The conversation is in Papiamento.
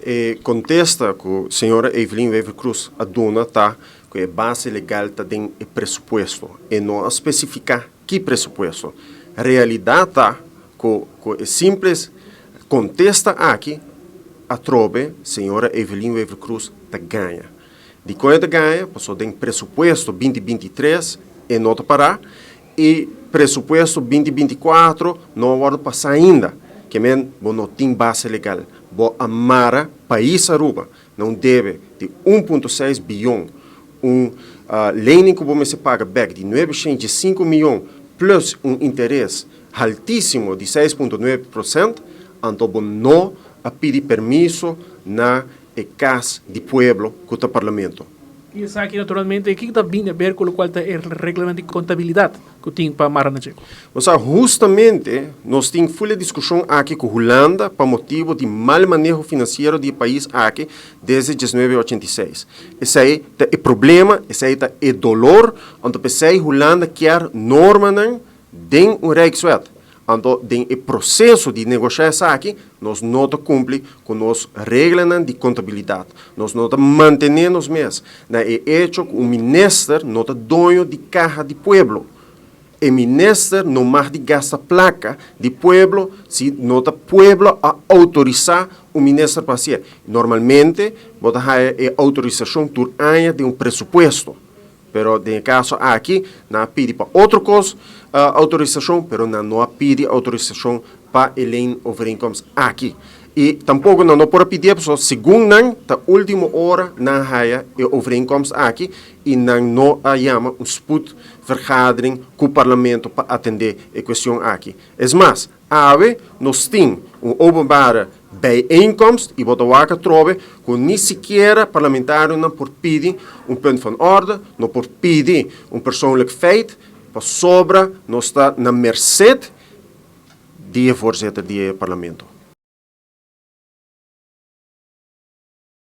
E contesta cu señora Evelyn Wever-Croes a duna ta cu e base legal ta den e presupuesto. E no a specifica ki presupuesto. Realidad ta cu cu e simple contesta aki atrobe señora Evelyn Wever-Croes ta gaña. Dicon e ta gaña? Pasobra den presupuesto 2023 e no ta para y presupuesto 2024 no a wordo pasa ainda. Ke men bo no tin base legal. Bo a mara pais Aruba na un debe di 1.6 biyon, un lening cu bo mester paga bek di 905 miyon plus un interes haltisimo di 6.9%, anto bo no a pidi permiso na e cas di pueblo cu ta Parlamento. Y esaki naturalmente kico ta bini a ber cu locual ta e reglanan di contabilidad cu tin pa mara na dje? Bo sa, hustamente nos tin full e discusion aki cu Hulanda pa motibo di mal maneho financiero di e pais aki desde 1986. Esey ta e problema, esey ta e dolor, anto p'esey Hulanda kier normanan den un Rijkswet. Anto den e proceso di negocia esaki, nos no ta cumpli cu nos reglanan di contabilidad. Nos no ta mantene nos mes na e hecho cu un minister no ta doño di caha di pueblo. E minister no mag di gasta placa di pueblo si no ta pueblo a autorisa un minister pa hacié. Normalmente bo ta haya e autorisacion tur aña den un presupuesto. Pero den e caso aki, nan a pidi pa otro cos autorisacion, pero nan no a pidi autorisacion pa e leenovereenkomst aki. Y tampoco nan no por a pidié, pasobra segun nan ta ultimo ora nan a haya e overeenkomst aki y nan no a yama un spoedvergadering cu Parlamento pa atende e cuestion aki. Es mas, awe nos tin un openbare bijeenkomst y bo ta wak atrobe cu ni sikiera parlamentarionan por pidi un punt van orde, no por pidi un persoonlijk feit, pasobra nos ta na merced di e voorzitter di e Parlamento.